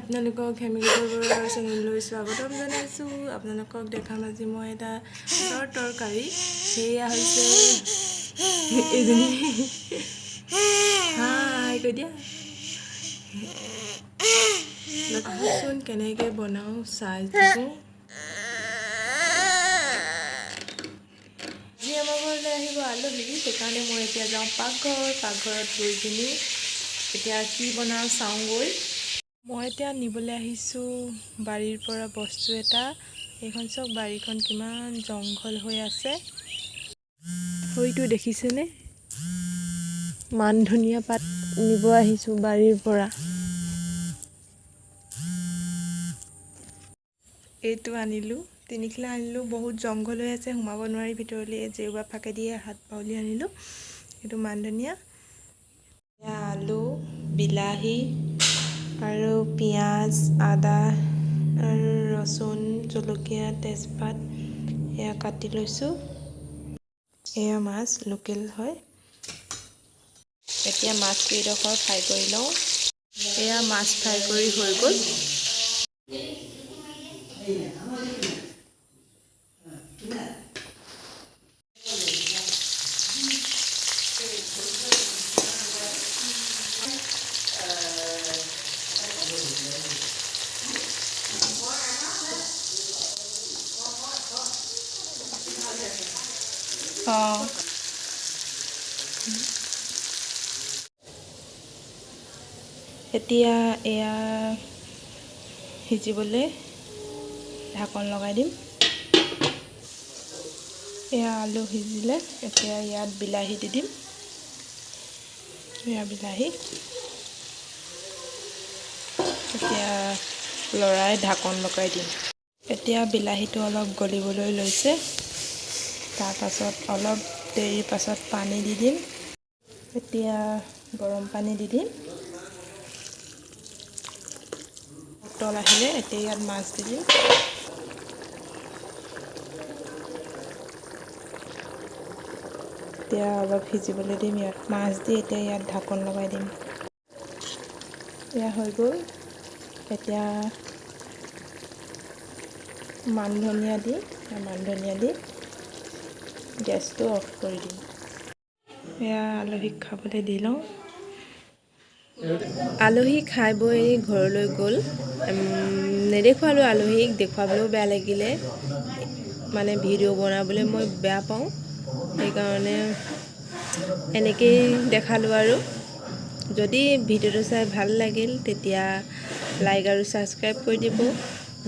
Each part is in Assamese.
আপোনালোকক হেমিগোপাল বৰুৱাৰ চেনেললৈ স্বাগতম জনাইছোঁ। আপোনালোকক দেখাম আজি মই এটা মাছৰ তৰকাৰী। সেয়া হৈছে এইজনী। হাই কৈ দিয়া। আহকচোন, কেনেকৈ বনাওঁ চাই থাকোঁ। আজি আমাৰ ঘৰলৈ আহিব আলহী, সেইকাৰণে মই এতিয়া যাওঁ পাকঘৰ। পাকঘৰত গৈ পিনি এতিয়া কি বনাওঁ চাওঁগৈ। মই এতিয়া নিবলৈ আহিছোঁ বাৰীৰ পৰা বস্তু এটা। এইখন চাওক, বাৰীখন কিমান জংঘল হৈ আছে। হয়তো দেখিছেনে? মান ধনিয়া পাত নিব আহিছোঁ বাৰীৰ পৰা। এইটো আনিলোঁ, তিনিখিলা আনিলোঁ। বহুত জংঘল হৈ আছে, সোমাব নোৱাৰি ভিতৰলৈ। জেওৰা ফাঁকেদিয়ে হাত বাউলি আনিলোঁ। এইটো মান ধনিয়া। এয়া আলু, বিলাহী আৰু পিঁয়াজ, আদা আৰু ৰচুন, জলকীয়া, তেজপাত এয়া কাটি লৈছোঁ। এয়া মাছ, লোকেল হয়। এতিয়া মাছ কেইডোখৰ ফ্ৰাই কৰি লওঁ। এয়া মাছ ফ্ৰাই কৰি হৈ গ'ল। অঁ, এতিয়া এয়া সিজিবলৈ ঢাকন লগাই দিম। এয়া আলু সিজিলে। এতিয়া ইয়াত বিলাহী দি দিম। এয়া বিলাহী। এতিয়া লৰাই ঢাকন লগাই দিম। এতিয়া বিলাহীটো অলপ গলিবলৈ লৈছে। তাৰপাছত অলপ দেৰিৰ পাছত পানী দি দিম। এতিয়া গৰম পানী দি দিম। উতল আহিলে এতিয়া ইয়াত মাছ দি দিম। এতিয়া অলপ সিজিবলৈ দিম। ইয়াত মাছ দি এতিয়া ইয়াত ঢাকন লগাই দিম। এয়া হৈ গ'ল। এতিয়া মান ধনিয়া দি, মান ধনিয়া দি গেছটো অফ কৰি দিম। এয়া আলহীক খাবলৈ দি লওঁ। আলহী খাই বৈ ঘৰলৈ গ'ল। নেদেখুৱালোঁ আলহীক, দেখুৱাবলৈও বেয়া লাগিলে। মানে ভিডিঅ' বনাবলৈ মই বেয়া পাওঁ, সেইকাৰণে এনেকেই দেখালোঁ। আৰু যদি ভিডিঅ'টো চাই ভাল লাগিল, তেতিয়া লাইক আৰু ছাবস্ক্ৰাইব কৰি দিব।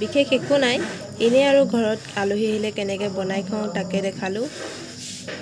বিশেষ একো নাই, এনেই আৰু ঘৰত আলহী আহিলে কেনেকৈ বনাই খাওঁ তাকে দেখালোঁ।